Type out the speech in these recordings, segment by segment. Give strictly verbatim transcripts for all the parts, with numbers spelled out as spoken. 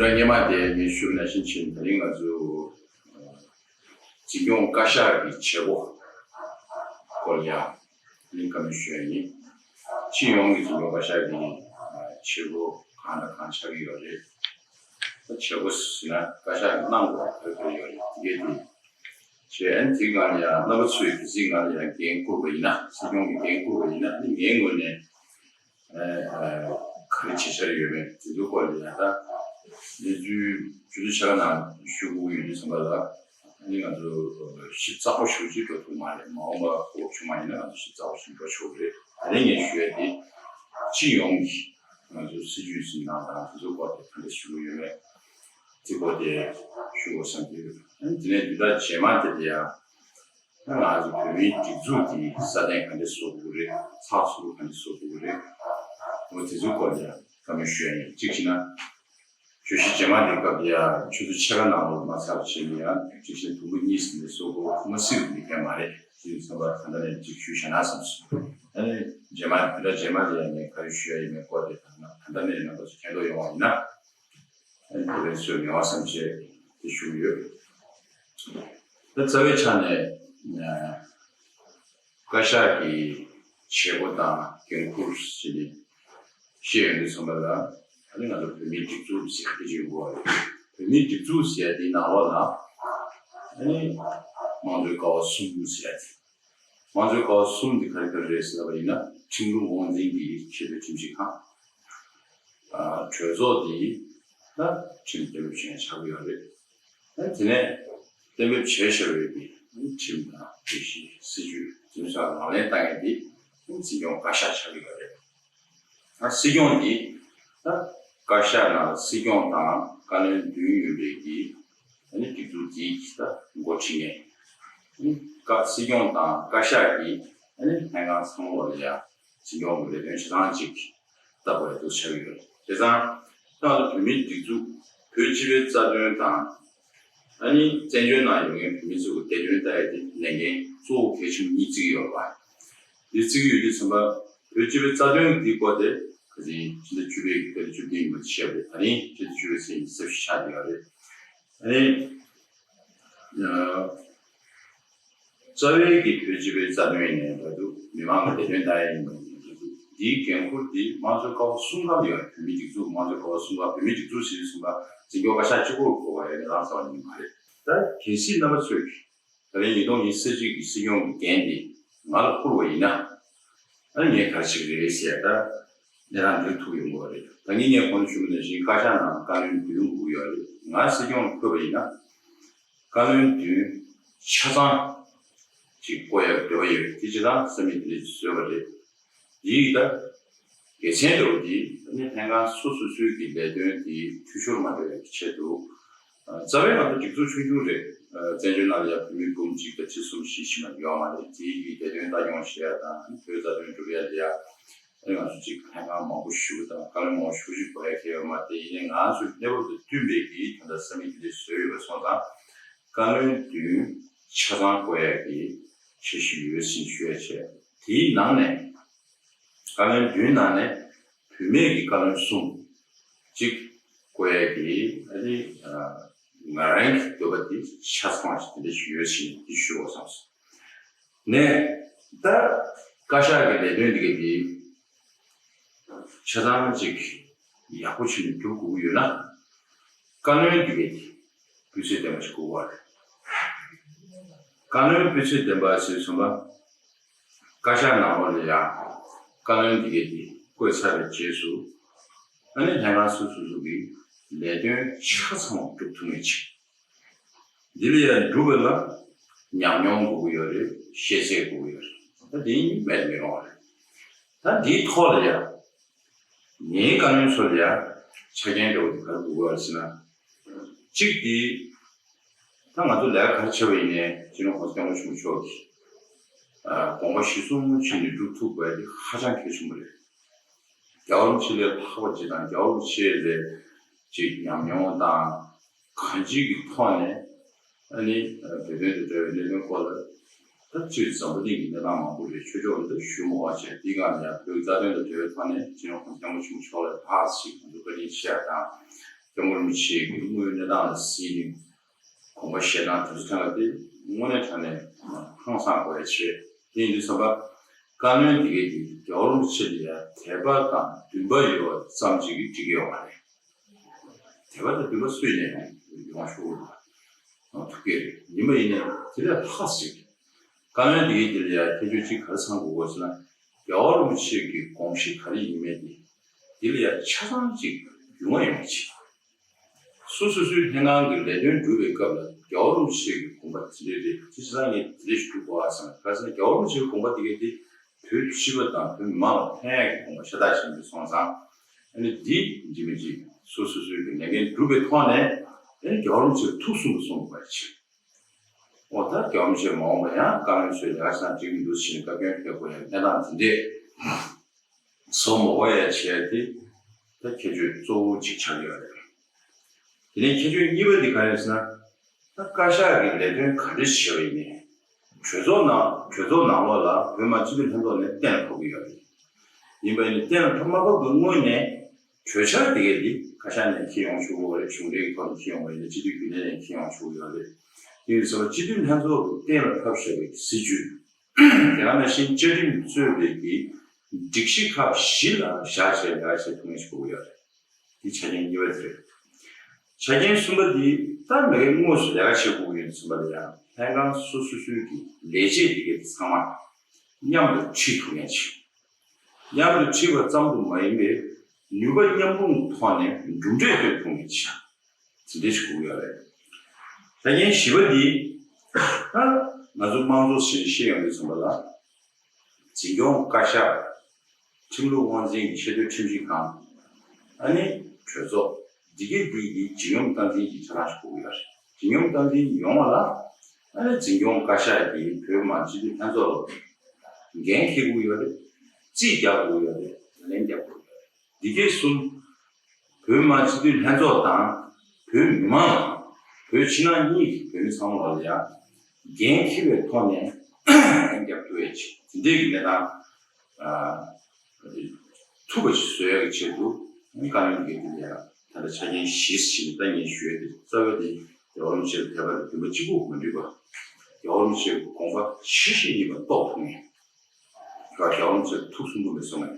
ར་སྔོན་མ་དེ་ངས་ཞུས་ནང་བཞིན་བྱས་ནས། ད་རིང་ང་ཚོ་འཛིན་སྐྱོང་བཀའ་ཤག་གི་བྱེད་སྒོ་སྐོར་ལ་ཡང་ད་རིང་བཀའ་མོལ་ཞུ་ཡ་ཡིན། སྤྱི་ཡོངས་ཀྱི་འཛིན་སྐྱོང་བཀའ་ཤག་གི་བྱེད་སྒོ་གང་དང་གང་ཆགས་ཀྱི་ཡོད་རེད། ད་བྱེད་སྒོ་ཟེར་ན་བཀའ་ཤག་གི་གནང་དགོས་པ་ག་རེ་ཡོད་རེད། དེ་གས་དེ་བྱས། ཨ་ནི་དེའི་སྒང་ལ་ཡང་རྣམ་པ་ཚོས་གལ་སྲིད་ང་ལ་ཡང་འགན་བསྐུར་བ་ཡིན་ན། སྲིད་སྐྱོང་གི་འགན་བསྐུར་བ་ཡིན་ན། ཨ་ནི་ངའི་ངོས་ནས་ཨ་ཨ་ག་རེ་བྱེད་འཆར་ཡོད་མེད་དེ་ཚོའི་སྐོར་ལ་ཡང་ད་གནས་ཚུལ་ཆུ་ཚོད་ཕྱེད་ཀ་ནང་ཞུ་དགོས་ཡོད་དུས་ཙམ་པ་ལ། ཨ་ནི་ང་ཚོ་ཞིབ་ཚགས་པོ་ཞེ་པོ་ཅིག་འགྲོ་ཐུབ་མ་རེད། མ་འོངས་པ་གོ་སྐབས་བྱུང་བ་ཡིན་ན་ང་ཚོ་ཞིབ་ཚགས་པོ་ཞིག་འགྲོ་ཆོག་གི་རེད། ད་རིང་ངས་ཞུ་ཡ་དེ་སྤྱི་ཡོངས་ཀྱི་ང་ཚོ་སྲིད་ཇུས་འཛིན་སྟངས་དང་དེ་ཚོའི་སྐོར་དེ་ག་འདྲ་ཞུ་གི་ཡོད་མེད་དེ་སྐོར་དེ་ཞུ་དགོས་བསམ་གྱི་ཡོད། ཨ་ནི་དེ་ནས་བདུན་ཕྲག་རྗེས་མ་དེ་ལ་ཡང་ང་ཚོ་བོད་མིའི་སྒྲིག་འཛུགས་ཀྱི་སྲ་བརྟན་ག་འདྲ་བཟོ་དགོས་རེད། ཚགས་ཚུད་ག་འདྲ་བཟོ་དགོས་རེད། འོ་དེ་ཚོའི་སྐོར་ལ་ཡང་བཀའ་མོལ་ཞུ་ཡ་ཡིན། གཅིག་བྱས་ན་བརྗོད་གཞི་རྗེས་མ་དེ་སྐབས་དེ་ཡང་ཆུ་ཚོད་ཕྱེད་ཀ་ནང་ལོགས་མ་ཚར་བྱས་ནས། ཡང་གཅིག་བྱས་ན་དུམ་བུ་གཉིས་ཟིན་ནས་བཟོ་དགོས། ཁོ་མ་སྲིད་པ་འགྲིག་མཁན་མ་རེད། དེ་ཡིན་ཙང་ད་ལྟ་ནས་གཅིག་ཞུས་བཞག་ན་བསམ་སོང་། ཨ་ནི་རྗེས་མ་བདུན་ཕྲག་རྗེས་མ་དེ་ཡང་ངས་ག་རེ་ཞུ་ཡ་ཡིན་མིན་སྐོར་དེ་ད་ད་ལྟ་ནས་རྣམ་པ་ཚོ་མཁྱེན་རྟོགས་ཡོང་བ་ཡིན་ན། ཨ་ནི་དེ་རིང་སོས་ཉེ་བ་བསམ་བྱས་དེ་ཞུ་གི་ཡོད། ད་རྩ་བའི་ཆ་ནས་ཨ་བཀའ་ཤག་གི་བྱེད་སྒོ་དང་འགན་ཁུར་ཟེར་ནས་བཤད་ཡོང་དུས་ཙམ་པ་ལ། ཨ་ནི་ང་ཚོ་བོད་མིའི་སྒྲིག་འཛུགས་ཟེར་ཡ་དེ་ཅིག་ཡོང་གི་ཡོད་རེད། བོད་མིའི་སྒྲིག་འཛུགས་ཟེར་ཡ་དེའི་ནང་ལོགས་ལ་ཨ་ནི་དམངས་གཙོའི་ཀ་བ་གསུམ་ཟེར་ཡ་དེ། དམངས་གཙོའི་ཀ་བ་གསུམ་དེ་ག་རེ་ག་རེ་རེད་ཟེར་ལབ་པ་ཡིན་ན། ཁྲིམས་ལུགས་དབང་འཛིན་གྱི་ཆེས་མཐོའི་ཁྲིམས་ཞིབ་ཁང་། ཨ་གྲོས་ཚོགས་དེ་ད་ཁྲིམས་གཏན་འབེབས་བྱེད་མཁན་ཆགས་ཀྱི་ཡོད་རེད། ཨ་དེ་ནས་གཏན་འབེབས་བྱས་བཞག་པའི་གི་ཁྲིམས་དང་སྒྲིག་གཞི་སྲིད་ཇུས་དེ་ཚོ་ལག་ལེན་བསྟར་མཁན་དེ་འཛིན་སྐྱོང་བཀའ་ཤག་ཆགས་ཀྱི་ཡོད་རེད། ཨ་སྲིད་སྐྱོང་འདི་ད་བཀའ་ཤག་ནང་སྲིད་སྐྱོང་དང་བཀའ་བློན་བདུན་ཡོད་པའི་གི་ཨ་ནི་སྒྲིག་འཛུགས་འདིའི་གི་ད་འགོ་ཁྲིད་མཁན། ཨ་ནི་བཀའ་སྲིད་སྐྱོང་དང་བཀའ་ཤག་གི་ཨ་ནི་ལྷན་ཁང་ཚང་མ་ལ་ཡ་སྲིད་སྐྱོང་གི་ལས་དོན་ཆ་ཚང་ཅིག་ལྟ་དགོས་ཡ་འདུག་ཆགས་ཀྱི་ཡོད་རེད། བྱས་ཙང་ད་ང་ཚོ་བོད་མིའི་སྒྲིག་འཛུགས་བོད་སྤྱི་པའི་རྩ་དོན་དང་། ཨ་ནི་བཙན་བྱོལ་ནང་ཡོད་མཁན་བོད་མི་ཚོ་གི་བདེ་དོན་ལྟ་ཡ་དེ་ལས་འགན་གཙོ་བོ་གལ་ཆེན་པོ་གཉིས་བརྩི་གི་ཡོད་པ། དེ་བརྩི་གི་ཡོད་དུས་ཙམ་པ་བོད་སྤྱི་པའི་རྩ་དོན་གྱི་སྐོར་དེ་ཁ་སང་ཕྱི་ཟླ་བཅུ་པའི་གི་ཕྱི་ཟླ་བཅུ་བདུན་ཉིན་མོ་བཤད་པ་རེད། ད་རིང་ཕྱི་ཟླ་བཅུ་པའི་ཚེས་ཉི་ཤུ་རྩ་བཞི་ཆགས་བསྡད་ཡོད་རེད། ཨ་ནི་ཨ་རྩ་བའི་གི་བོད་སྤྱི་པའི་རྩ་དོན་ཡིན་ནའི་འདྲ་འདུག་མི་མང་གི་བདེ་དོན་ལྟ་ཡ་ཡིན་ནའི་འདྲ་འདུག་འདིའི་འགན་ཁུར་འདི་དམངས་གཙོའི་ཀ་བ་གསུམ་ཀ་ལ་ཡོད་རེད། བོད་མིའི་སྒྲིག་འཛུགས་དམངས་གཙོའི་ཀ་བ་གསུམ་ཀ། བོད་མིའི་སྒྲིག་འཛུགས་ཟེར་དུས་ཙམ་པ་འཛིན་སྐྱོང་བཀའ་ཤག་གཅིག་པོར་གོ་བ་ཡོད་ནས་རང་ཚོ་ཡིན་མ་རེད། ད་གལ་སྲིད་རྣམ་པ་ཚོས་ད་རིང་ཉིས་སྟོང་ཉི་ཤུ་རྩ་གཅིག་གི་སྲིད་སྐྱོང་གི་འགན་འདི་ང་ལ་བསྐུར་བ་ཡིན་ན། ཨ་ནི་ངས་ག་རེ་བྱེད་ཀྱི་རེད་ཟེར་ཡ་ད་གནས་སྟངས་འདིར་ཐུག་ཡོང་གི་རེད། ད་ངས་ངས་གོང་དུ་ཞུས་པ་ནང་བཞིན་བཀའ་ཤག་ནང་བཀའ་བློན་བདུན་དགོས་ཀྱི་ཡོད་རེད། ང་སྲིད་སྐྱོང་ལ་འཁོད་པ་ཡིན་ན་བཀའ་བློན་བདུན་ཆ་ཚང་ཅིག་བསྐོ་ཡ་འདོད་པ་ཡོད། དེ་བྱས་ཙང་ས་མིག་དེ་འདྲ་བཟོས་པ་རེད། འདིའི་ད་དགེ་མཚན་འདྲ་བོ་འདི་ནི་ལྷན་ཁང་སོ་སོ་སོའི་གི་ལས་དོན་འདི་འཐུས་ཤོར་མ་འགྲོ་བའི་ཆེད་དུ། ཨ་རྩ་བའི་ང་ཚོ་སྒྲིག་འཛུགས་ཆུང་ཆུང་རེད། ཨ་བཙན་བྱོལ་ནང་ལ་ཡང་བོད་མི་འབུམ་གཅིག་དང་ཁྲི་གསུམ་བཞི་ཕྱིན་པ་ཡོད་མ་རེད། དེའི་གི་ལས་དོན་ལྟ་སྐྱོང་བྱེད་ཡ་དང་བོད་རྩ་དོན་སྒྲུབ་ཡ་ལ་ཡ། ཨ་ནི་ང་ཚོ་གཅིག་ལྷན་ཁང་མང་པོ་ཞེ་པོ་དང་བཀའ་བློན་མང་པོ་ཞེ་པོ་ཞིག་དགོས་ཡ་གལ་ཡོད་མ་རེད། དེ་ཡིན་ནའི་ང་ཚོའི་གནས་བབ་དང་བསྟུན་པའི་གི་ད་ལྟ་ས་མིག་དེ་འདྲ་བཟོས་ཡོད་པ་སོང་ཙང་བཀའ་བློན་བདུན་ཆ་ཚང་བསྐོ་ཡ་གི་འཆར་གཞི་ཡོད་ཟེར་ཞུ་ཡ་བྱས། དེའི་ནང་ནས་བཀའ་བློན་བདུན་ནང་ནས་བུད་མེད་ཀྱི་བཀའ་བློན་གསུམ་གཅིག་བསྐོ་ཡ་གི་ཨ་ནི་ང་རང་གི་འདོད་པ་དེ་ཆ་ཚང་ཞིག་དེ་འདྲ་ཞིག་ཡོད་ཟེར་དེ་ཞུ་དགོས་བསམ་སོང་། ནས་ད་བཀའ་ཤག་གི་ལས་དོན་འདི་ག་དེ་ཆ་ཚང་ཅིག་ཡག་པོ་བྱས་ནས་སྒྲུབ་དགོས་ཀྱི་ཡོད་ན། བཀའ་བློན་འདི་ག་དེ་སྤུས་ཚད་ལྡན་པ་ཞིག་དགོས་པ་རེད། བཀའ་བློན་སྤུས་ཚད་ལྡན་པ་ཟེར་སོང་པ། བཀའ་ཤག་ནང་ལོགས་ལ་ཡང་བཀའ་བློན་འདི་ག་དེ་བསྐོས་ཚར་བའི་རྗེས་སུ་ཨ་ནི་ལྷན་ཁང་སོ་སོ་སོ་གི་ལས་དོན་ཆ་ཚང་བ་སྒྲུབ་ཐུབ་མཁན་ཅིག་འདི་ལ་ཡང་འགྲུབ་པ་ལ་ཉམས་མྱོང་དགོས་ཀྱི་ཡོད་རེད། ཤེས་ཚད་དགོས་ཀྱི་ཡོད་རེད། ད་འདི་གཉིས་མེད་མི་རུང་བ་རེད། ད་འདིའི་ཐོག་ལ་ཡང་ངའི་བཀའ་བློན་ཚོ་ལ་ཡང་ཆ་རྐྱེན་འདྲ་བོ་དེ་ག་རེ་དགོས་ཀྱི་ཡོད་རེད་ཟེར་ན། གཅིག་འདི་ད་ང་ཚོ་ལས་ཀ་ག་རེ་བྱས་པ་ཡིན་ནའི་སྤྱི་ནོར་༸གོང་ས་༸སྐྱབས་མགོན་ཆེན་པོ་མཆོག་གིས་ཨ་དགོངས་པ་གཞིར་བཟུང་བྱས་ནས་སྒྲུབ་ཐུབ་དགོས་ཡ་དེ་ཧ་ཅང་གལ་ཆེན་པོ་རེད། རྒྱལ་བ་རིན་པོ་ཆེ་ལས་ལྷག་པ་ཅིག་དང་རྒྱལ་བ་རིན་པོ་ཆེ་ལས་ཅིག་ཉམས་མྱོང་དང་། གང་ཅིའི་གི་ཐོག་ནས་ཨ་ནི་ཨ་བོད་དོན་དང་འབྲེལ་བའི་གནད་དོན་སྐོར་ལ་ད་སྤྱིར་འཛམ་བུ་གླིང་གི་གནས་སྟངས་མང་པོ་རེད། ཆོས་ཕྱོགས་ལ་ད་ཞུ་མི་དགོས་པ་བྱས། དེའི་སྒང་ལ་ཡང་བོད་ཀྱི་རྩ་དོན་དང་འབྲེལ་བའི་ཐོག་ནས་སྤྱི་ནོར་༸གོང་ས་༸སྐྱབས་མགོན་ཆེན་པོ་མཆོག་ལ་ཕར་ཞིག་ང་ཚོ་བཀའ་དྲིན་ཆེ་ཡ་དང་ སྐྱབས་མགོན་རིན་པོ་ཆེ་གི་དངོས་ཡོད་གནས་སྟངས་ལ་གཟིགས་ནས་དགོངས་པ་བཞེས་སྟངས་དེ་ཚོ་ཐད་ལ་དེ་དངོས་གནས་དྲང་གནས་ཧང་སངས་དགོས་ཡ་ཆེ། དེ་ཡིན་དུས་ཙམ་པ་བཀའ་བློན་དེ་གས་དེ་རྒྱལ་བ་རིན་པོ་ཆེ་ལ་ཡ་དད་པ་དང་འདུན་པ་ཡོད་པ་ཙམ་ཅིག་གིས་འགྲིག་གི་ཡོད་མ་རེད། དད་པ་དང་འདུན་པ་སུ་ཡིན་ནའི་ཡོང་ཡོང་ཆོག་གི་རེད། ཐུགས་ཀྱི་རེད། ཡིན་པ་ཡིན་ནའི་དེ་ལས་ལྷག་ཅིག་བཀའ་བློན་དེ་གའི་དེ་ལ་ཡ་ཁྱད་ཆོས་གཅིག་ག་རེ་ཚང་དགོས་ཟེར་ན། རྒྱལ་བ་རིན་པོ་ཆེ་གི་དགོངས་གཞི་ག་རེ་ཡིན་མིན་དེ་དེ་ལ་ཡ་ཆ་ཚང་གཅིག་ཡོང་བ་ཡོང་བ་བྱེད། སོ་སོ་སོའི་ལྷན་ཁང་གི་ལས་དོན་སྒྲུབ་པའི་སྐབས་ལ་རྒྱལ་བ་རིན་པོ་ཆེ་གི་དགོངས་པ་དེ་འདྲ་རེད། དེ་བྱས་ཙང་ངས་དེ་འདྲ་ཞིག་སྒྲུབ་དགོས་ཨ་བསམ། ག་རེ་ཟེར་ན་རྒྱལ་བ་རིན་པོ་ཆེ་གི་དགོངས་པ་དེ་གའི་དེ་བོད་སྤྱི་པ་དང་བོད་མི་མང་ལ་ཕན་ཡག་གི་དགོངས་པ་ཤ་སྟག་ཞིག་ཡིན་པ་སོང་ཙང་། ཨ་ནི་འདི་འདི་མི་འཇིག་སོ་སོ་སོའི་གི་ལས་འགན་སྒྲུབ་པའི་ཐོག་ནས་ཨ་ནི་རྒྱལ་བ་རིན་པོ་ཆེར་ཐུགས་གསུམ་དུ་གསུངས་པ་ཞིག་འོ་ད་རྒྱལ་བ་རིན་པོ་ཆེ་མ་འོངས་པ་ཡང་བཀའ་བློན་ཚོས་ལས་ཀ་བྱས་ན་འགྲིག་གི་འདུག་ཟེར་ནས་བཀའ་བཀྱོན་ཕེབས་དགོས་ཡ་གནས་སྟངས་འདི་འདྲས་བཟོ་མ་དགོས་ཡ་བྱས་ཏེ་ད་ཁྱད་ཆོས་གཙོ་བོ་གཅིག་ཆགས་ཀྱི་ཡོད་རེད། དེ་ནས་ཁྱད་ཆོས་གཉིས་པ་འདི་ག་རེ་རེད་ཟེར་ན། ད་བཀའ་ཤག་གི་ལས་དོན་ག་འདྲ་བྱས་པ་ཡིན་ནའི་གྲོས་ཚོགས་ནང་གྲོས་ཚོགས་ནང་ལོགས་ལ་བོད་མི་སྤྱི་འཐུས་ལྷན་ཚོགས་ནས་གཏན་ལ་ཕབ་ཀྱི་ཡོད་རེད། ཡིན་པ་ཡིན་ནའི་གཏན་ལ་ཕབ་མ་ཕབ་ཀྱི་སྔོན་ནས་གྲོས་འཆར་དེ་གས་འདི་བཀའ་ཤག་ནས་འཁྱེར་ཡོང་ཆོག་གི་རེད། གཞུང་འབྲེལ་གྱི་ཐོག་ནས་འཁྱེར་ཡོང་བ་ཡིན་ན་སྤྱི་འཐུས་རྒྱུན་ལས་ནས་འཁྱེར་ཡོང་ཆོག་གི་ཡོད་རེད། དེ་ཡིན་ཙང་སྤྱི་འཐུས་ལྷན་ཚོགས་ཀྱིས་གཏན་ལ་ཕབ་བཞག་པའི་སྲིད་ཇུས། དེ་ག་ནང་བཞིན་བཅའ་ཁྲིམས་གཙོས་པའི་གི་སྒྲིག་གཞི་ཁག་བཞི་ལ་བཞག་བྱས་ལས་ཀ་བྱེད་ཐུབ་མཁན་ཞིག་དགོས་ཀྱི་ཡོད་རེད། འདི་ཆ་རྐྱེན་གཉིས་པ་དེ་རེད། ཆ་རྐྱེན་གསུམ་པ་འདི་ད་མི་སྒེར་དངོས་སུ་ལས་ཀ་བྱེད་དགོས་ཀྱི་ཡོད་ཙམ་པ་ལ་ཡང་ལྷན་ཁང་སོ་སོ་སོའི་གི་ལས་བྱེད་དེ་གའི་ཚང་མ་མཉམ་དུ་ཁྲིད་ཐུབ་མཁན་ཞིག་མཉམ་དུ་ཁྲིད་པ་ཙམ་དུ་མ་ཡིན་པའི་ནུས་པ་མཉམ་སྤུངས་ཐོག་ནས་གྲུབ་འབྲས་སྟོན་ཐུབ་མཁན་ཞིག་དེ་འདྲ་ཞིག་དགོས་ཀྱི་ཡོད་རེད། ཆ་རྐྱེན་བཞི་པ་འདི་ད་ང་ཚོ་དམངས་གཙོ་ཟེར་ནས་བཤད་ཡོང་དུས་ཙམ་པ་ལ། འཛིན་སྐྱོང་བཀའ་ཤག་ཁྲིམས་ལུགས་དབང་འཛིན་གྱི་ཆེས་མཐོའི་ཁྲིམས་ཞིབ་ཁང་། ཨ་ནི་གྲོས་ཚོགས། འདི་གའི་འདི་གི་ཇི་ཡོང་སྟངས་འཛིན་གྱི་ཆ་ཚང་ཞིག་དགོས་ཀྱི་ཡོད་རེད། ཇི་ཡོང་སྟངས་འཛིན་ཡོང་བ་ལ་ཨ་ནི་འཛིན་སྐྱོང་བཀའ་ཤག་གིས་བོད་མི་མང་སྤྱི་འཐུས་ལྷན་ཚོགས་ལ་འགན་འཁྱེར་དགོས་ཀྱི་ཡོད་རེད། རྩིས་རྒྱག་དགོས་ཀྱི་ཡོད་རེད། ལན་རྒྱག་དགོས་ཀྱི་ཡོད་རེད། འདི་གའི་གསུམ། བོད་མི་མང་སྤྱི་འཐུས་ལྷན་ཚོགས་དང་བོད་མི་མང་། བོད་ཕྱི་ནང་གཉིས་ཀྱི་བོད་མི་ཚང་མ་ལ་ཡང་འགན་འཁྱེར་བའི་ཐོག་ནས་ལན་རྒྱག་ཐུབ་ཡ་ཆེད་དེ་འདྲའི་གི་གནས་སྟངས་ཐུབ་པ་ཞིག་བཟོ་ཡ་གི་ཆེད་དུ་བཀའ་བློན་འགན་འདི་ལ་ཡང་ད་ལྟ་ཆ་རྐྱེན་བཞི་ཞིག་ད་ངས་ཞུ་ཡ་དེ། རྩ་བའི་དེ་རྒྱལ་བ་རིན་པོ་ཆེ་ལ་དད་པ་དང་འདུན་པ་གཅིག་པུ་མ་འགྲིག་པ། རྒྱལ་བ་རིན་པོ་ཆེའི་དགོངས་པ་ཇི་བཞིན་ཡིན་པ་རྟོགས་ཐུབ་མཁན། རྒྱལ་བ་རིན་པོ་ཆེ་ཐུགས་སུན་པོ་མེད་སོང་ངས།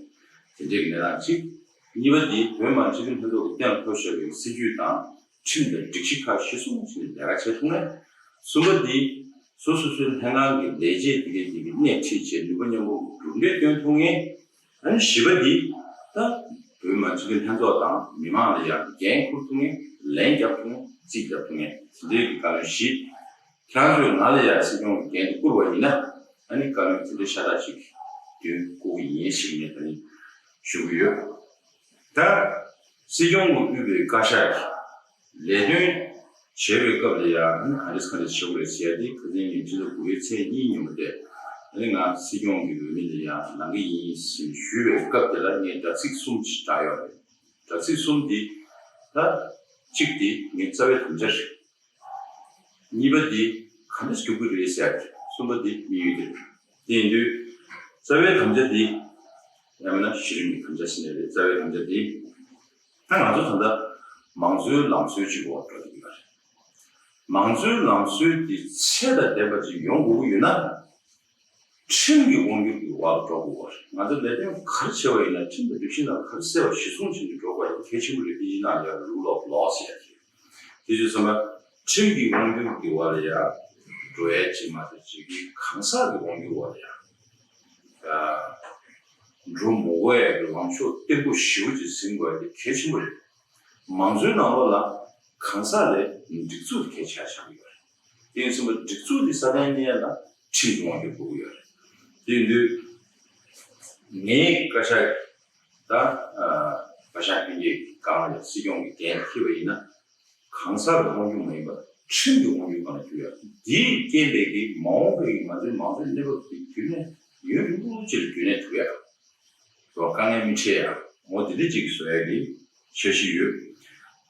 དེ་འདྲའི་གནས་སྟངས་གཅིག་གཉིས་པ་འདི་བོད་མི་མང་སྤྱི་འཐུས་ལྷན་ཚོགས་ཀྱིས་གཏན་ལ་ཕབ་བཞག་པའི་སྲིད་ཇུས་དང་ཁྲིམས་དང་སྒྲིག་གཞི་ཁག་གཞིར་བཟུང་བྱས་ནས་ལས་ཀ་བྱེད་ཐུབ་མཁན། གསུམ་པ་འདི་སོ་སོ་སོའི་ལྷན་ཁང་གི་ལས་བྱེད་དེ་གའི་དེ་གའི་སྣེ་ཁྲིད་བྱས་ནུས་པ་མཉམ་སྤུངས་གྲུབ་འབྲས་སྟོན་ཐུབ་མཁན། ཨ་ནི་བཞི་པ་འདི་ད་བོད་མི་མང་སྤྱི་འཐུས་ལྷན་ཚོགས་དང་མི་མང་ལ་ཡང་འགན་འཁུར་ཐུབ་མཁན། ལན་རྒྱག་ཐུབ་མཁན། རྩིས་རྒྱག་ཐུབ་མཁན། དེ་འདྲའི་གི་བཀའ་བློན་བཞི། ཁྱེད་རང་ཚོས་ང་ལ་ཡང་སྲིད་སྐྱོང་གི་འགན་དེ་བསྐུར་བ་ཡིན་ན། ཨ་ནི་བཀའ་བློན་དེ་འདྲའི་ཤ་སྟག་ཅིག་འདོན་དགོས་ཀྱི་ཡིན་ཞེས་ངས་ད་ནི་ཞུ་གི་ཡོད། ད་སྲིད་སྐྱོང་གིས་དབུས་པའི་བཀའ་ཤག་གི་ལས་དོན་བྱེད་པའི་སྐབས་ལ་ཡང་ཨ་ནི་ག་འདྲ་ག་འདྲ་བྱེད་དགོས་རེད་ཟེར་ཡ་དེ་ཁ་སང་ཉིན་ཕྱི་ཟླ་དགུ་པའི་ཚེས་གཉིས་ཉིན་མོ་དེ་ཨ་ནི་ང་སྲིད་སྐྱོང་གི་འོས་མི་ལ་ཡང་ལངས་ཀྱི་ཡིན་ཞེས་ཞུས་པའི་སྐབས་དེ་ལ་ངས་དྲ་ཚིགས་གསུམ་ཞིག་བསྒྲགས་ཡོད་རེད། དྲ་ཚིགས་གསུམ་འདི་ད་གཅིག་འདི་ངའི་རྩ་བའི་དམ་བཅའ་རེད། གཉིས་པ་འདི་ག་འདྲ་སྒྲུབ་ཀྱི་རེད་ཟེར་ཡ་དེ། གསུམ་པ་འདི་དམིགས་ཡུལ་དེ་རེད། དེ་ཡིན་དུས་རྩ་བའི་དམ་བཅའ་འདི་ཡང་མིན་ན་གཞི་རིམ་གྱི་དམ་བཅའ་ཟེར་ནའི་རེད། རྩ་བའི་དམ་བཅའ་འདི་ད་ང་ཚོ་ད་ལྟ་མང་གཙོའི་ལམ་སྲོལ་ཅིག་འོག་འགྲོ་བསྡད་ཀྱི་ཡོད་རེད། མང་གཙོའི་ལམ་སྲོལ་འདི་ཚད་དང་ལྡན་པ་ཅིག་ཡོང་དགོས་ཀྱི་ཡོད་ན། ཁྲིམས་ཀྱི་དབང་སྒྱུར་གྱི་འོག་ལ་འགྲོ་དགོས་པ་རེད། ང་ཚོ་ལས་དོན་ག་རེ་བྱས་པ་ཡིན་ན་ཁྲིམས་དང་སྒྲིག་གཞི་ནང་ག་རེ་གསལ་བ་གཞིར་བཟུང་བྱས་ནས་འགྲོ་དགོས་པ་གལ་ཆེན་པོ་རེད། དེ་ཡིན་ན་ཡང་rule of law ཟེར་ཡ་དེ། དེ་བྱས་ཙང་ཁྲིམས་ཀྱི་དབང་སྒྱུར་གྱི་འོག་ལ་ཡང་འགྲོ་ཡ་ཅིག་མ་གཏོགས་ཅིག་གི་གང་ཟག་གི་དབང་སྒྱུར་འོག་ལ་ཡང་འགྲོ་མི་དགོས་ཡ་གི་ལངས་ཕྱོགས་བརྟན་པོ་ཞེ་པོ་ཅིག་འཛིན་དགོས་ཡ་དེ་གལ་ཆེན་པོ་རེད། མང་གཙོའི་ནང་ལོགས་ལ་གང་ཟག་ལས་སྒྲིག་འཛུགས་དེ་གལ་ཆེ་ཆགས་ཀྱི་ཡོད་རེད། དེ་ཡིན་ཙང་སྒྲིག་འཛུགས་དེ་སྲ་བརྟན་གནས་ཡ་ལ་ཁྲིམས་ཀྱི་དབང་སྒྱུར་དགོས་ཀྱི་ཡོད་རེད། དེ་ཡིན་དུས་ངའི་བཀའ་ཤག་ད་བཀའ་ཤག་ལྷན་རྒྱས་ཀྱི་སྒང་ལ་སྲིད་སྐྱོང་གི་འགན་འཁྱེར་བ་ཡིན་ན། གང་ཟག་གི་དབང་སྒྱུར་མ་ཡིན་པར་ཁྲིམས་ཀྱི་དབང་སྒྱུར་སྒང་ལ་འགྱུར་ཡ། འདིའི་རྐྱེན་པས་ཀྱི་མ་འོངས་པའི་ང་ཚོའི་མང་གཙོའི་གནས་བབ་དེ་རྒྱུན་ནས་ཡུན་རིང་པོ་ཅིག་ལ་རྒྱུན་གནས་ཐུབ་ཡ། རོགས་དཀའ་ངལ་མི་འཕྲད་ཡ། འོ་དེ་འདྲ་ཅིག་བཟོ་ཡ་གི་འཆར་གཞི་ཡོད།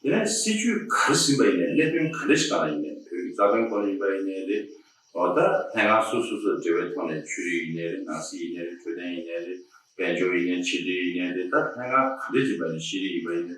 དེ་ནས་སྲིད་བྱུས་ག་རེ་ཟིན་པ་ཡིན་ནའི་གནད་དོན་ག་འདྲ་ཞིག་སྒང་ལ་ཡིན་ནའི་བོད་ཀྱི་རྩ་དོན་སྐོར་ལ་ཡིན་པ་ཡིན་ནའི་རེད། འོ་ད་ལྷན་ཁང་སོ་སོ་སོ་འབྲེལ་བའི་ཐོག་ནས་ཆོས་རིག་ཡིན་ནའི་རེད། ནང་སྲིད་ཡིན་ནའི་རེད། འཕྲོད་བསྟེན་ཡིན་ནའི་རེད། དཔལ་འབྱོར་ཡིན་ནའི་ཕྱི་འབྲེལ་ཡིན་ནའི་རེད། ད་ལྷན་ཁང་ག་འདྲ་ཡིན་པ་ཡིན་ནའི་ཤེས་རིག་ཡིན་པ་ཡིན་ནའི།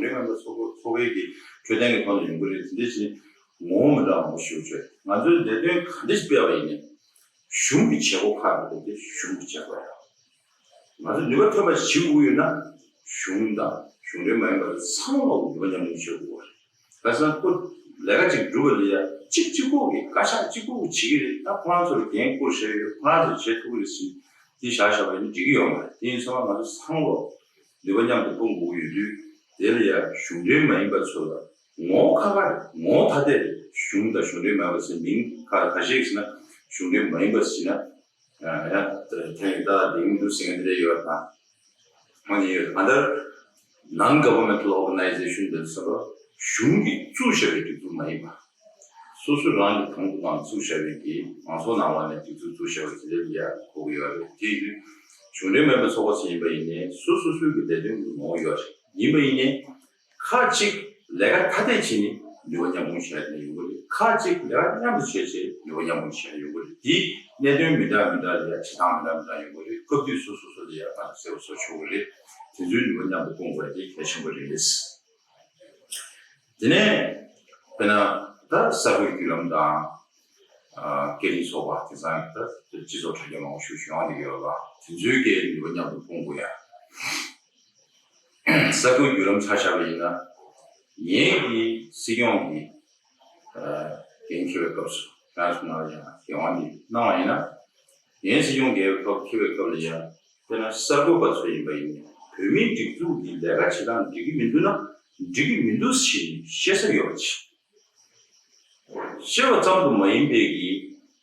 གཞུང་འབྲེལ་མིན་པ་ཚོགས་པ་ཚོགས་པའི་གི་འཕྲོད་བསྟེན་གྱི་ཐོག་ནས་ཡོང་གི་རེད། དེ་འདྲ་ཞིག་ངོ་བོ་མི་འདྲ་བ་མང་པོ་ཞིག་ཡོད་ཆོག་ང་ཚོས་ལས་དོན་ག་འདྲ་ཞིག་སྤེལ་བ་ཡིན་ནའི་གཞུང་གི་བྱེད་སྒོ་ཁག་དེ་དེ་གཞུང་གི་བྱེད་སྒོ་རེད། ང་ཚོ་ནུས་པ་ཐོན་པ་ཞིག་བྱེད་དགོས་ཡོད་ན་གཞུང་དང་གཞུང་འབྲེལ་མ་ཡིན་པ་ཚང་མ་ནུས་པ་མཉམ་སྤུངས་བྱེད་དགོས་པ་རེད། ཁ་སང་ཁོ་ལས་ཀ་ཅིག་སྒྲུབ་པ་ལ་ཡ་གཅིག་གཅིག་པོ་གི་བཀའ་ཤག་གཅིག་པོ་གི་བྱེད་ཀྱི་རེད། ད་ཁོ་རང་ཚོར་འགན་བསྐུར་བཞག་ཡོད། ཁོ་རང་ཚོས་བྱེད་ཐུབ་ཀྱི་རེད་ཟེར་འདི་བཞག་བཞག་པ་ཡིན་འགྲིག་གི་ཡོད་མ་རེད། དེ་ཡིན་ཙང་ང་ཚོ་ཚང་མ་ནུས་པ་མཉམ་དུ་སྤུངས་དགོས་ཀྱི་ཡོད་དུས་དེ་ལ་ཡ་གཞུང་འབྲེལ་མ་ཡིན་པ་ཚོ་ལ་ངོ་བོ་ཁ་ཁ་རེད། ངོ་བོ་ཐ་དད་རེད། གཞུང་དང་གཞུང་འབྲེལ་མ་ཡིན་པ་ཟེར་མིང་ཁ་ཁ་ཤས་ཟེར་ན་གཞུང་འབྲེལ་མ་ཡིན་པ་ཟེར་ན། ཡང་ཐེངས་ད་དེ་མི་འདུག་ཟེར་མཁན་དེ་འདྲ་ཡོད་པ་དང་། ཧོ་ནི་ཡོད། ད་ལྟར་non governmental organization དེ་ཚོ་གཞུང་གིས་བཙུགས་བཞག་པའི་སྒྲིག་འཛུགས་མ་ཡིན་པ། སོ་སོ་རང་གི་གང་དུ་གང་བཙུགས་བཞག་པའི་གི་མང་ཚོགས་ནང་ལོགས་ནས་སྒྲིག་འཛུགས་བཙུགས་བཞག་པའི་དེ་འདྲ་ཡང་གོ་གི་ཡོད་རེད། དེ་ཡིན་དུས་གཞུང་འབྲེལ་མིན་པའི་ཚོགས་པ་ཚོ་ཡིན་པ་ཡིན་ནའི་སོ་སོ་སོའི་གི་ལས་དོན་གྱི་ངོ་བོ་ཡོད་རེད། ཡིན་པ་ཡིན་ནའི། ཁག་ཅིག་ལས་ཀ་ཐ་དད་བྱས་ནས་ནུས་པ་མཉམ་སྤུངས་བྱས་ནས་ཡོང་གི་རེད། ཁག་ཅིག་ལས་ཀ་མཉམ་དུ་བྱས་བྱས་ནུས་པ་མཉམ་སྤུངས་བྱས་ནས་ཡོང་གི་རེད། དེའི་གནད་དོན་མི་འདྲ་མི་འདྲ་ལ་ཡ་བྱེད་སྟངས་མི་འདྲ་མི་འདྲ་ཡོང་གི་རེད། སྐབས་དུས་སོ་སོ་སོ་ལ་ཡ་ང་ཚོ་གསལ་པོ་བཟོ་ཆོག་གི་རེད། དེ་ཚོའི་ནུས་པ་མཉམ་དུ་སྤུངས་དགོས་དེ་གལ་ཆེན་པོ་རེད། དེ་ནས་དཔེར་ན་ད་གསར་འགོད་བརྒྱུད་ལམ་དང་། ཨ། སྐད་འཕྲིན་ཚོགས་པ་དེང་སང་ད་སྤྱི་ཚོགས་དྲ་རྒྱ་མང་པོ་ཞིག་བྱུང་བ་འདི་ཡོད་ལ་དེ་ཚོའི་སྐད་ནུས་པ་མཉམ་དུ་སྤུངས་དགོས་ཡ། གསར་འགོད་བརྒྱུད་ལམ་ཆ་བཞག་པ་ཡིན་ན། ངེད་ཀྱིས་སྲིད་སྐྱོང་གི་ཨ། འགན་འཁྱེར་བའི་སྐབས་སུ་ཁྱེད་རང་ཚོ་ནང་ལ་ཡང་འགན་དབང་འདི་གནང་བ་ཡིན་ན། ངས་སྲིད་སྐྱོང་འགན་ཁག་འཁྱེར་བའི་སྐབས་ལ་ཡང་དཔེར་ན་གསར་འགོད་པ་ཚོ་ཡིན་པ་ཡིན་ན་བོད་མིའི་སྒྲིག་འཛུགས་ཀྱི་ལས་ཀ་བྱེད་སྟངས་འགྲིག་གི་མི་འདུག་ན་འགྲིག་གི་མི་འདུག་ཞེས་ཤེས་ས་ཡོད་པ་བྱེད། ཤེས་པ་ཙམ་དུ་མ་ཡིན་པའི་གི་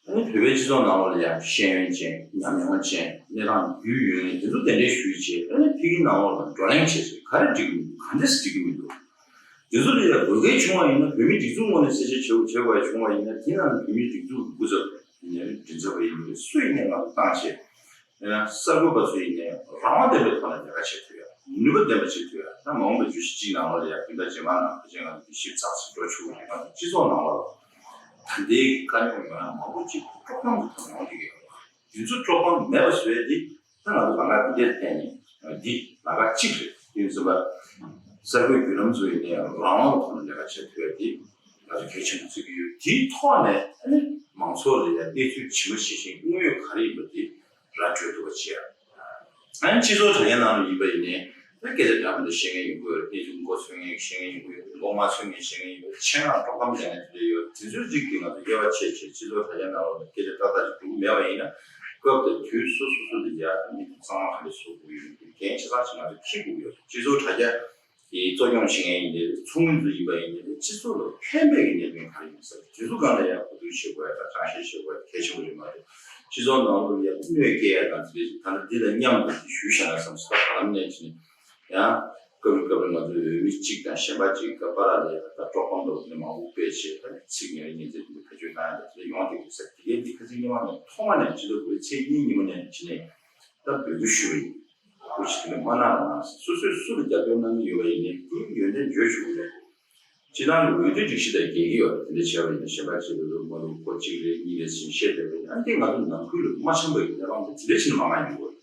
ཨ་ནི་བོད་པའི་སྤྱི་ཚོགས་ནང་ལོགས་ལ་ཡང་ཤེས་ཡོན་ཅན་ཉམས་མྱོང་ཅན་གནས་སྟངས་རྒྱུས་ཡོད་མཁན་དེ་ཚོ་གདན་འདྲེན་ཞུས་བྱས་ཨ་ནི་ཕ་གིའི་ནང་ལོགས་ལ་བགྲོ་གླེང་བྱས་བྱས་ག་རེ་འགྲིག་གི་མི་འདུག་ག་འདྲས་སེ་འགྲིག་གི་མི་འདུག་དེ་ཚོ་ལ་ཡང་དགོས་གལ་བྱུང་བ་ཡིན་ན་བོད་མིའི་སྒྲིག་འཛུགས་ངོས་ནས་གསལ་བཤད་བྱེད་དགོས་བྱེད་དགོས་བྱུང་བ་ཡིན་ན་དེ་ནང་བོད་མིའི་སྒྲིག་འཛུགས་ཀྱི་སྐུ་ཚབ་ཡིན་ནའི་མགྲིན་ཚབ་པ་ཡིན་ནའི་སུ་ཡིན་ནའི་ང་ཚོ་བཏང་བྱས། ཡང་ན་གསར་འགོད་པ་ཚོ་ཡིན་ནའི་རང་དབང་ལྡན་པའི་ཐོག་ནས་ལས་ཀ་བྱེད་ཐུབ་ཡ། ནུས་པ་ལྡན་པ་བྱེད་ཐུབ་ཡ། ད་མ་འོངས་པའི་བརྗོད་གཞི་གཅིག་ནང་ལོགས་ལ་ཡ་བདུན་ཕྲག་རྗེས་མ་ནང་ཕལ་ཆེར་ང་ཚོ་ཞིབ་ཚགས་སུ་འགྲོ་ཆོག་གི་རེད། ང་ཚོ་སྤྱི་ཚོགས་ནང་ལོགས་ལ་ད་ལྟའི་དཀའ་རྙོག་ཡོང་ཡ་མང་པོ་ཅིག་དཀྲོག་གཏམ་གྱི་ཐོག་ནས་ཡོང་བསྡད་ཀྱི་ཡོད་རེད། དེ་ཚོ་དཀྲོག་གཏམ་མེད་པ་བཟོ་ཡ་དེ་ད་ང་ཚོ་ལམ་ཁ་འདི་འདྲའི་ཐད་ནས་འདི་ལམ་ཁ་གཅིག་རེད། དེ་ཡིན་ཙང་གསར་འགོད་བརྒྱུད་ལམ་ཚོ་ཡིན་ནའི་རང་དབང་ཐོག་ནས་ལས་ཀ་བྱེད་ཐུབ་ཡ་དེ་ང་ཚོ་གལ་ཆེན་པོ་བརྩི་གི་ཡོད། དེའི་ཐོག་ནས་ཨ་ནི་མང་ཚོགས་ལ་ཡ་གནས་ཚུལ་ཇི་མ་ཇི་བཞིན་དངོས་ཡོད་ག་རེ་ཡིན་པ་དེ་ར་སྤྲོད་ཐུབ་པ་བྱེད་ཡ། ཨ་ནི་སྤྱི་ཚོགས་དྲ་རྒྱའི་ནང་ལ་ཡིན་པ་ཡིན་ནའི་ད་སྐད་ཆ་འདྲ་མི་འདྲ་བཤད་མཁན་ཡོང་གི་ཡོད་རེད། གནས་ཚུལ་མགོ་ཚོས་མཁན་བཤད་མཁན་ཡོང་གི་ཡོད་རེད། མགོ་མ་ཚོས་མཁན་བཤད་མཁན་ཡོང་གི་ཡོད་རེད། ཆེད་མངགས་དཀྲོག་གཏམ་བྱས་མཁན་དེ་འདྲ་ཡོད་རེད། དེ་ཚོའི་རིགས་དེ་ང་ཚོ་དབྱེ་བ་ཕྱེ་བྱས་སྤྱི་ཚོགས་དྲ་རྒྱ་ནང་ལོགས་ལ་སྐད་ཆ་ཏག་ཏག་ཅིག་འགྲོ་གི་མེད་པ་ཡིན་ན། སྐབས་དང་དུས་སོ་སོ་སོ་ལ་ཡ་མི་དེ་གཙང་མ་ག་འདྲ་བཟོ་དགོས་ཡོད་མེད་འགན་ཆ་ཚང་ཞིག་ང་ཚོས་འཁྱེར་དགོས་ཀྱི་ཡོད་རེད། སྤྱི་ཚོགས་དྲ་རྒྱ་དེ་གཙོ་སྐྱོང་བྱེད་མཁན་ཡིན་ནའི་རེད། ཚོགས་མི་ཚོ་ཡིན་པ་ཡིན་ནའི་རེད། སྤྱི་ཚོགས་ལ་ཕན་པའི་གནད་དོན་ག་རེ་ཡིན་ཟེར་དེ་ཚོ་སྒང་ལ་ཡང་གོ་བསྡུར་བྱེད་དགོས་ཡ་དང་དྲང་བཤེར་བྱེད་དགོས་ཡ་གལ་ཆེན་པོ་རེད་མ་གཏོགས། སྤྱི་ཚོགས་ནང་ལོགས་ལ་ཡང་གནོད་སྐྱེལ་ཡ་དང་དེ་འདྲ་ད་ནི་འདི་ལ་མཉམ་དུ་དེ་ཞུས་བཞག་ན་བསམ་སོང་། ད་བར་ལམ་ནས་ཕྱིན་ནས་ཡང་སྐབས་རེ་སྐབས་རེ་ང་ཚོའི་འོས་མི་གཅིག་དང་གཞན་པ་གཅིག་གི་བར་ལ་ཡང་ད་དཀྲོག་གཏམ་འདྲ་བོ་དེ་འདྲ་མང་པོ་སྤེལ་བྱས། ད་ནི་ཚིག་ངན་པ་ངན་པ་དེ་འདྲ་བེད་སྤྱོད་བཏང་ཡ་དང་དེ་འདྲ་ཡོང་བསྡད་ཀྱི་ཟེར། དེ་གའི་འདི་ཁ་སང་ཉི་མ་ནས་ཐོག་མ་ནས་སྤྱི་ཚོགས་འོས་ཚེས་གཉིས་ཉིན་མོ་ནས་ཕྱིན་ནས་ད་འབོད་སྐུལ་ཞུས་པ་ཡིན། སྐུ་མཁྱེན་དེ་འདྲ་མ་གནང་རོགས་གནང་ཟེར། སོ་སོས་སུ་ལ་རྒྱབ་སྐྱོར་གནང་གི་ཡོད་པ་ཡིན་ནའི་དེའི་ཡོན་ཏན་བརྗོད་ཆོག་གི་རེད། སྤྱིར་བཏང་གི་འོས་བསྡུ་སྒྲིག་གཞི་དང་འགལ་གྱི་ཡོད་རེད། དེ་འདྲ་བྱས་པ་ཡིན་ན་གཞན་པ་བྱེད་དགོས་མ་གཏོགས་ཁོ་གཅིག་རེད་གཉིས་རེད་ཟེར་བཤད་བསྡད་པ་ཡིན་ན། ཨ་ནི་དེ་ང་ཚོ་ནང་ཁུལ་ལ་མ་འཆམ་པ་ཡིན་ན་རང་དེ་དེ་འདྲ་བྱས་ནས་མ་གནང་ཡོང་གི་རེད།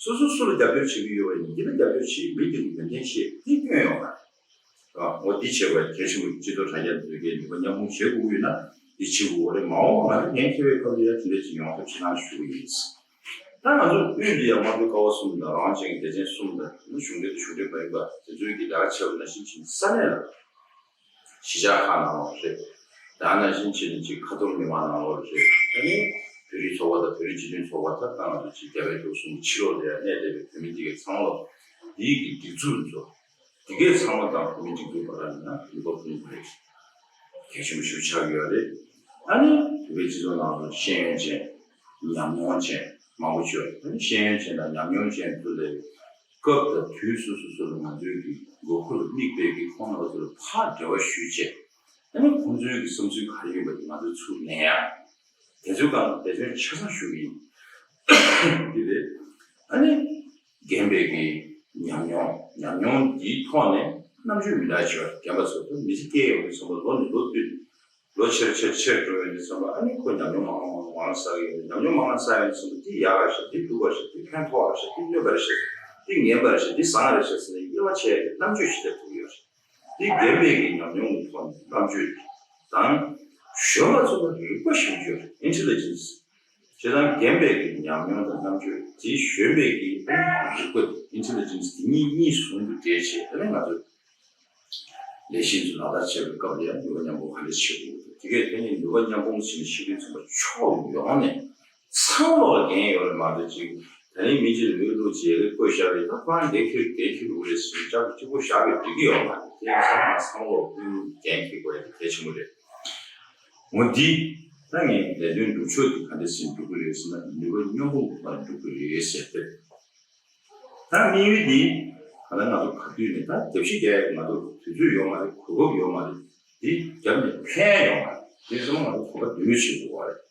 སོ་སོ་སུ་ལ་རྒྱབ་སྐྱོར་བྱེད་ཀྱི་ཡོད་པ་ཡིན་ན་འདི་ལ་རྒྱབ་སྐྱོར་བྱེད། མི་འདི་ལ་ཡོན་ཏན་བཤད། དེ་སྐྱོན་ཡོང་མ་རེད། ཨ། འོ་འདི་བྱས་པ་གལ་ཆེན་པོ། སྤྱི་ཚོགས་དྲ་རྒྱ་འདི་གའི་ནུས་པ་མཉམ་སྤུངས་བྱེད་དགོས་ཀྱི་ཡོད་ན་འདི་བྱེད་དགོས་རེད། མ་འོངས་པ་ང་ཚོ་འགན་འཁྱེར་བའི་སྐབས་ལ་ཡང་དེ་འདྲ་ཅིག་ཡོང་ཐབས་བྱེད་གནང་ཞུ་གི་ཡིན། ད་ང་ཚོ་དབུས་འདི་ཡང་དམངས་གཙོའི་ཀ་བ་གསུམ་དང་རང་དབང་ཅན་གྱི་སྡེ་ཚན་གསུམ་དང་། གཞུང་འབྲེལ་དང་གཞུང་འབྲེལ་མ་ཡིན་པ་དེ་ཚོའི་གི་ལས་ཀ་བྱས་པ་ནང་བཞིན་བྱས་ནས་ས་གནས་ལ་གཞིས་ཆགས་ཁག་ནང་ལོགས་རེད། ད་ནང་བཞིན་བྱས་ནས་ཅིག་ཁ་ཐོར་མི་མང་ནང་ལོགས་རེད། ཨ་ནི་བོད་རིགས་ཚོགས་པ་དང་བོད་རིགས་སྤྱི་མཐུན་ཚོགས་པ། ད་ལྟ་ང་ཚོ་ཅིག་རྒྱ་བལ་འབྲུག་གསུམ་གྱི་ཕྱི་ལོགས་ལ་ཡང་གནས་བསྡད་པའི་བོད་མི་འདི་གའི་ཚང་མ་ལ་འདིའི་གི་སྒྲིག་འཛུགས་ཚོ། དེ་གའི་ཚང་མ་དང་བོད་མི་སྒྲིག་འཛུགས་བར་ལ་ཡིན་ན་ནུས་པ་ཕུན་སུམ་ཚོགས་པ་གལ་ཆེན་པོ་ཞིག་ཆགས་ཀྱི་ཡོད་རེད། ཨ་ནི་བོད་པའི་སྤྱི་ཚོགས་ནང་ལ་ཤེས་ཡོན་ཅན་ཉམས་མྱོང་ཅན་མང་པོ་ཅིག་ཡོད་རེད། ཨ་ནི་ཤེས་ཡོན་ཅན་དང་ཉམས་མྱོང་ཅན་ཚོ་ལས་སྐབས་དང་དུས་སོ་སོ་སོ་ལ་ང་ཚོའི་གི་དགོས་མཁོ་ལ་དམིགས་པའི་གི་ཁོང་རྣམ་པ་ཚོ་ལ་ཕར་འབྲེལ་བ་ཞུས་བྱས། ཨ་ནི་ཁོང་ཚོའི་གི་བསམ་ཚུལ་ག་རེ་ཡོད་པ་དེ་ང་ཚོས་ཚུར་ལེན་ཡ། དེ་ཚོའི་སྒང་ལ་འབད་བརྩོན་ཆ་ཚང་ཞུ་གི་ཡིན། འདི་རེད། ཨ་ནི་རྒན་པའི་གི་ཉམས་མྱོང་། ཉམས་མྱོང་འདིའི་ཐོག་ནས་རྣམ་དཔྱོད་མི་འདྲ་ཅིག་ཡོད་རེད། རྒན་པ་ཚོ་ད་མི་ཚེ་སྐྱེལ་ཡོང་དུས་ཙམ་པ་ལོ་ནས་ལོ་བསྟུད་ལོ་ཆེར་ཆེར་ཆེར་འགྲོ་ཡོང་དུས་ཙམ་པ། ཨ་ནི་ཁོ་ཉམས་མྱོང་མང་མང་མང་བསགས་ཡོད་རེད། ཉམས་མྱོང་མང་མང་བསགས་ཡོང་དུས་ཙམ་པ་འདི་ཡག་ག་རེད་ཤག་འདི་སྡུག་ག་རེད་ཤག་འདི་ཕན་ཐོགས་ག་རེད་ཤག་འདི་གནོད་པ་རེད་ཤག་འདི་ངན་པ་རེད་ཤག་འདི་བཟང་རེད་ཤག་ཟེར་ནས་དབྱེ་བ་ཕྱེ་ཡ་གི་རྣམ་དཔྱོད་ཞིག་སླེབས་ཐུབ་ཀྱི་ཡོད་རེད། འདི་རྒན་པའི་གི་ཉམས་མྱོང་གི་ཐོག་ནས་རྣམ་དཔྱོད་དང་། གཞོན་པ་ཚོ་ལ་རིག་པ་ཞིབ་འཇུག་ཨིན་ཊེ་ལི་ཇེན་སི། བྱས་ཙང་རྒན་པའི་གི་ཉམས་མྱོང་དང་རྣམ་དཔྱོད་དེ། གཞོན་པའི་གི་རིག་པ་ཨིན་ཊེ་ལི་ཇེན་སི་དེ་གཉིས་གཉིས་ཟུང་དུ་འབྲེལ་བྱས། དེ་ནས་ང་ཚོས་ལས་གཞི་ཚོ་ལག་བསྟར་བྱེད་པའི་སྐབས་ལ་ཡང་ནུས་པ་མཉམ་སྤུངས་ག་འདྲ་བྱེད་དགོས་འདུག་དེ་གས་དེ་ནས་ནུས་པ་མཉམ་སྤུངས་བྱས་ནས་བྱེད་ཀྱི་ཚོགས་པ་ཕྱོགས་ཡོངས་ནས། ཚང་མ་ལ་འགན་ཡོད་རེད་མ་གཏོགས་ཅིག་ད་ནི་མི་གཅིག་ལ་འོས་བླུགས་བྱས་རེད་བསྐོས་བཞག་རེད། ད་ཁོ་རང་འགན་འཁྱེར་འགན་འཁྱེར་དགོས་རེད་ཟེར་ནས་ལྕགས་པོ་གཅིག་པོ་བཞག་པས་འགྲིག་གི་ཡོད་མ་རེད། དེ་ཡང་ཚང་མ་ཚང་མ་ལ་འགན་འཁྱེར་དགོས་ཡ་དེ་གལ་ཆེན་པོ་རེད། འོ་འདི་ད་ངས་ལས་དོན་སྒྲུབ་ཕྱོགས་དེ་ག་འདྲ་ཟེར་ནས་སྒྲུབ་ཀྱི་རེད་ཟེར་ན། ནུས་པ་མཉམ་སྤུངས་ཀྱི་ཐོག་ནས་སྒྲུབ་ཀྱི་རེད་ཟེར་ཏེ། ད་དམིགས་ཡུལ་འདི་ག་ལ་ང་ཚོ་ག་དུས་ནས་ད་རྒྱབ་བཤིག་རྒྱག་ཡ་ང་ཚོ་དུས་ཚོད་ཡོད་མ་རེད། གོ་སྐབས་ཡོད་མ་རེད། འདི་རྒྱབ་ནས་ཕན་ཡོང་བ་དེ་ཚང་མ་ང་ཚོ་གོམ་པ་མདུན་སྤོས་བྱེད་དགོས་པ་རེད།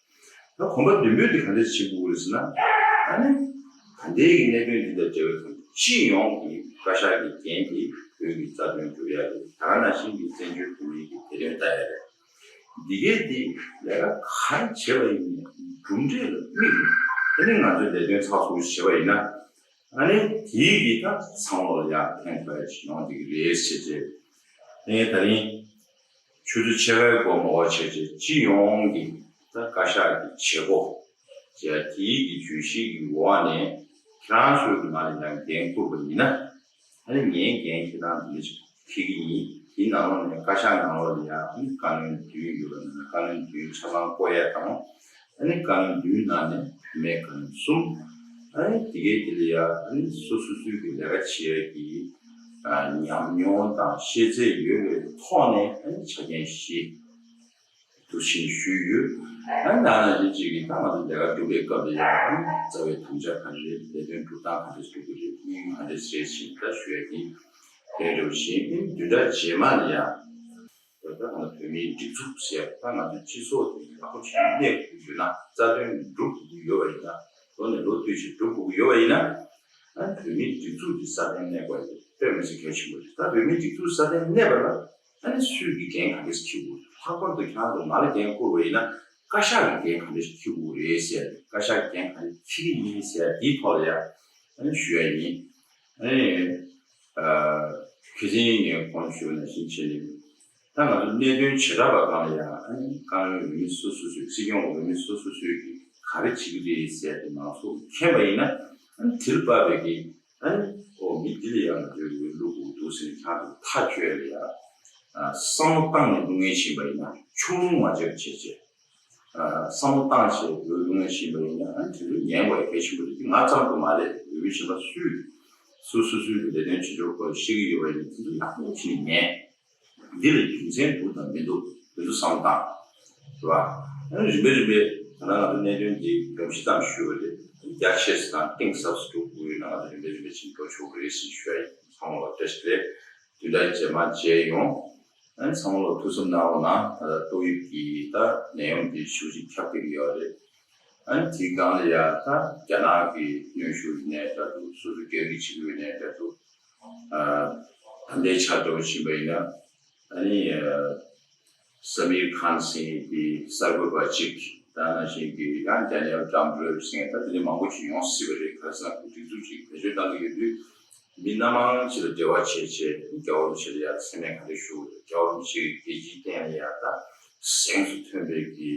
ད་གོམ་པ་མདུན་སྤོས་དེ་ག་འདྲ་བྱེད་དགོས་རེད་ཟེར་ན། ཨ་ནི་ད་ལྟའི་གི་གནད་དོན་འདི་དང་འབྲེལ་བའི་ཐོག་སྤྱི་ཡོངས་ཀྱི་བཀའ་ཤག་གི་འགན་དེ་བོད་ཀྱི་རྩ་དོན་སྒྲུབ་ཡ་རེད། ད་ག་ནང་བཞིན་གྱི་བཙན་བྱོལ་བོད་མིའི་གི་བདེ་དོན་ལྟ་ཡ་རེད། འདི་གས་འདི་ལས་ཀ་ག་རེ་བྱེད་པ་ཡིན་ནའི་གྲུབ་འབྲས་ལ་དམིགས་ནས་ཨ་ནི་ང་ཚོས་ལས་དོན་ཚགས་ཚུད་པོ་བྱེད་པ་ཡིན་ན། ཨ་ནི་དེའི་གི་ད་ཚང་མ་ལ་ཡང་ཕན་ཐོགས་ཡ་ཞིག་ཡོང་བསྡད་ཀྱི་རེད་ཟེར་བྱས། ཨ་ནི་ད་རིང་ཆུ་ཚོད་ཕྱེད་ཀའི་འགོར་མ་འགོར་བྱས་བྱས་སྤྱི་ཡོངས་ཀྱི་ད་བཀའ་ཤག་གི་བྱེད་སྒོ་བྱས། དེའི་གི་བརྗོད་གཞི་གི་འོག་ནས་ཁྱེད་རང་ཚོའི་གི་ནང་ལ་ཡང་འགན་བསྐུར་བ་ཡིན་ན། ཨ་ནི་ངའི་འགན་འཁྱེར་སྟངས་འདི་འདྲ་ཞིག་འཁྱེར་གྱི་ཡིན། དེའི་ནང་ལོགས་ནས་བཀའ་ཤག་ནང་ལོགས་ལ་ཡང་ཨ་ནི་བཀའ་བློན་བདུན་ཡོད་པ་ཡིན་ན་བཀའ་བློན་བདུན་ཆ་ཚང་བསྐོ་ཡ་དང་། ཨ་ནི་བཀའ་བློན་བདུན་ནང་ནས་བུད་མེད་བཀའ་བློན་གསུམ། ཨ་ནི་དེ་གའི་དེ་ལ་ཡ་ཨ་ནི་སོ་སོ་སོའི་གི་ལས་ཀ་བྱེད་ཡ་གི་ཨ་ཉམས་མྱོང་དང་ཤེས་ཚད་ཡོད་པའི་ཐོག་ནས་ཨ་ནི་ཆ་རྐྱེན་བཞི། འདུ་ཤེས་ཞུས་ཡོད། ཨ་ནི་ད་ནང་བཞིན་ཅིག་གིས་ད་ང་ཚོ་ལས་ཀ་སྒྲུབ་པའི་སྐབས་ལ་ཡང་ཨ་ནི་རྩ་བའི་དམ་བཅའ་ག་རེ་རེད། ལས་དོན་སྒྲུབ་སྟངས་ག་འདྲ་སྒྲུབ་དགོས་རེད། དམིགས་ཡུལ་ག་འདྲ་རེད་ཟེར་ད་ཞུ་ཡ་དེ་རེད་འགྲོ་བཞིན། ཨ་ནི་བདུན་ཕྲག་རྗེས་མ་ལ་ཡང་ད་ང་ཚོ་བོད་མིའི་སྒྲིག་འཛུགས་ཟེར་ད་ང་ཚོ་སྤྱི་ཚོགས་དེ་ཡག་པོ་ཞིག་གནས་དགོས་ཡོད་ན། རྩ་དོན་སྒྲུབ་དགོས་ཡོད་པ་ཡིན་ན། ལོ་ནས་ལོ་བསྟུད་ཅིག་སྒྲུབ་དགོས་ཀྱི་ཡོད་པ་ཡིན་ན། ཨ་ནི་བོད་མིའི་སྒྲིག་འཛུགས་ཀྱི་སྲ་བརྟན་གནས་དགོས་ཡ་དེ་དཔེ་མི་སྲིད་གལ་ཆེན་པོ་རེད། ད་བོད་མིའི་སྒྲིག་འཛུགས་སྲ་བརྟན་གནས་པ་ལ་ཨ་ནི་སུས་ཀྱི་འགན་ག་འདྲས་འཁྱེར་དགོས། ལྷག་པར་དུ་ཁྱེད་རང་ཚོ་ང་ལ་འགན་བསྐུར་བ་ཡིན་ན་བཀའ་ཤག་གི་འགན་ག་འདྲས་འཁྱེར་དགོས་རེད་ཟེར་ཡ་དེ། བཀའ་ཤག་གི་འགན་ག་འདྲས་འཁྱེར་གྱི་ཡིན་ཟེར་ཡ་དེའི་ཐོག་ལ་ཡ་ཨ་ནི་ཞུ་ཡ་ཡིན། ཨ་ནི་ཨ་ཁ་སང་ངས་གོང་ཞུས་པ་ནང་བཞིན་བྱས་ནས། ད་ང་ཚོ་གནད་དོན་བྱེ་བྲག་པ་སྒང་ལ་ཡང་ཨ་ནི་ཀ་ནོན་འོས་མི་སོ་སོ་སོས། སྲིད་སྐྱོང་འོས་མི་སོ་སོ་སོས་ཀྱིས་ག་རེ་བྱེད་ཀྱི་རེད་ཟེར་ཏེ་ང་ཚོ་མཁྱེན་པ་ཡིན་ན། ཨ་ནི་དེ་ལ་དཔག་པའི་གི་ཨ་ནི་ཨོ་མི་འདི་ལ་ཡང་ང་ཚོས་འོས་བླུག་དགོས་འདུག་ཟེར་ནས་ཁྱེད་ཚོ་ཐག་གཅོད་ལ་ཡང་ཨ་བསམ་བློ་བཏང་ནས་བླུག་མཁན་ཞིག་ཡིན་པ་ཡིན་ན། ཆུང་ངུ་མ་བྱས་པ་བྱས་བྱས་ཨ་བསམ་བློ་བཏང་བྱས་འོས་བླུག་མཁན་ཞིག་ཡིན་པ་ཡིན་ན། ཨ་ནི་དེ་ཚོ་ཉན་དགོས་ཡ་གལ་ཆེན་པོ་རེད། ང་ཙམ་དུ་མ་རེད། འོས་མི་གཞན་པ་སུས་སོ་སོ་སོའི་གི་ལས་དོན་བྱེད་ཕྱོགས་སྐོར་བཤད་ཀྱི་ཡོད་པ་ཡིན་ན། དེ་ཚོ་ཡག་པོ་བྱས་ནས་ཉན། འདི་ལ་རྒྱུ་མཚན་འདུག་དང་མི་འདུག་དེ་ཚོ་བསམ་བློ་བཏང་། རེད་བ། ཨ་ནི་རིམ་པས་རིམ་པས་ད་ལྟ་ང་ཚོ་གནད་དོན་འདི་སྒྲོམ་གཞི་ཙམ་ཞུས་པ་རེད། རྒྱ་ཆེ་ས་དང་གཏིང་ཟབ་ས་འགྲོ་དགོས་ཡོད་ན། ང་ཚོ་རིམ་པས་རིམ་པས་ཕྱིན་འགྲོ་ཆོག་གི་རེད་ཟེར་ཞུ་ཡ་ཡིན། ཚང་མ་ལ་བཀྲ་ཤིས་བདེ་ལེགས། བདུན་ཕྲག་རྗེས་མ་མཇལ་ཡོང་། ཨ་ནི་ཚང་མ་ལ་ཐུགས་བསམ་གནང་རོགས་གནང་། ད་ལྟ་ཏོག་དབྱིབས་ཀྱི་ད་ནད་ཡམས་འདི་ཤུགས་ཆེན་ཁྱབ་བསྡད་ཀྱི་ཡོད་རེད། ཨ་ནི་དེའི་སྒང་ལ་ཡ་ད་རྒྱ་ནག་གི་གནོན་ཤུགས་ཡིན་ནའི་འདྲ་འདུག་སོ་སོ་རྒྱ་གི་བྱེད་ཀྱི་ཡོད་ནའི་འདྲ་འདུག་ཨ་ད་ལྟའི་ཆར་འགྲོ་བཞིན་པ་ཡིན་ན། ཨ་ནི་ཨ་སམ་ཨིར་ཁཱན་ཟེར་མཁན་གྱི་གསར་འགོད་པ་གཅིག་ད་ནང་བཞིན་གྱི་ཡང་ཌེ་ནི་ཨེལ་ཌམ་རོལ་ཟེར་མཁན། ད་དེ་འདྲ་མང་པོ་ཅིག་ཡོང་སྲིད་པ་རེད། ག་རེ་ཟེར་ན་སྒྲིག་འཛུགས་ཅིག་བེད་སྤྱོད་གཏང་གི་ཡོད་དུས། མི་སྣ་མང་ཅིག་ལ་འབྲེལ་བ་བྱས་བྱས་རྒྱ་བོད་ཕྱི་ལ་ཡ་མཚན་སྨད་ག་འདྲ་ཞུ་དགོས། རྒྱ་བོད་ཕྱི་རྒྱལ་སྤྱིའི་སྟེང་ལ་ཡ་ད་གཟེངས་སུ་ཐོན་པའི་གི་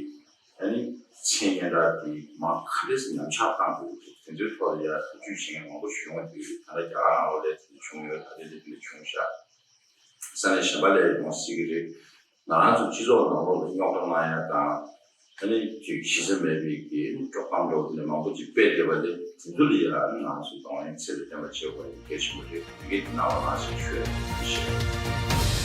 ཨ་ནི་མཚན་སྙན་གྲགས་དེ་མར་ག་འདྲས་སེ་ཉམས་ཆག་བཏང་དགོས་ཀྱི་རེད། དེ་ཚོའི་ཐོག་ལ་ཡ་ཐག་གཅོད་བྱེད་མཁན་མང་པོ་ཞིག་ཡོང་གི་ཡོད། ད་ལྟ་རྒྱ་གར་ནང་ལོགས་ལ་དེ་འདྲ་བྱུང་ཡོད། ད་ལྟ་དེ་འདྲ་བྱུང་ཤག་ས་གནས་གཞན་པ་ལ་ཡང་ཡོང་སྲིད་ཀྱི་རེད། ང་རང་ཚོ་སྤྱི་ཚོགས་ནང་ལོགས་ལ་རྙོག་དྲ་གནང་ཡ་དང་། ཨ་ནི་ཅིག་གཞི་རྩ་མེད་པའི་གི་དཀྲོག་གཏམ་འདྲ་བོ་དེ་འདྲ་མང་པོ་ཅིག་སྤེལ་བསྡད་པ་དེ། དེ་ཚོ་ལ་ཡ་ཨ་ནི་ང་ཚོས་གདོང་ལེན་ཚད་ལས་བརྟན་པ་བྱེད་དགོས་པ་གལ་ཆེན་པོ་རེད། དེ་གའི་དེ་གནང་རོགས་གནང་ཞེས་ཞུ་ཡ་ཡིན། ཐུགས་རྗེ་ཆེ།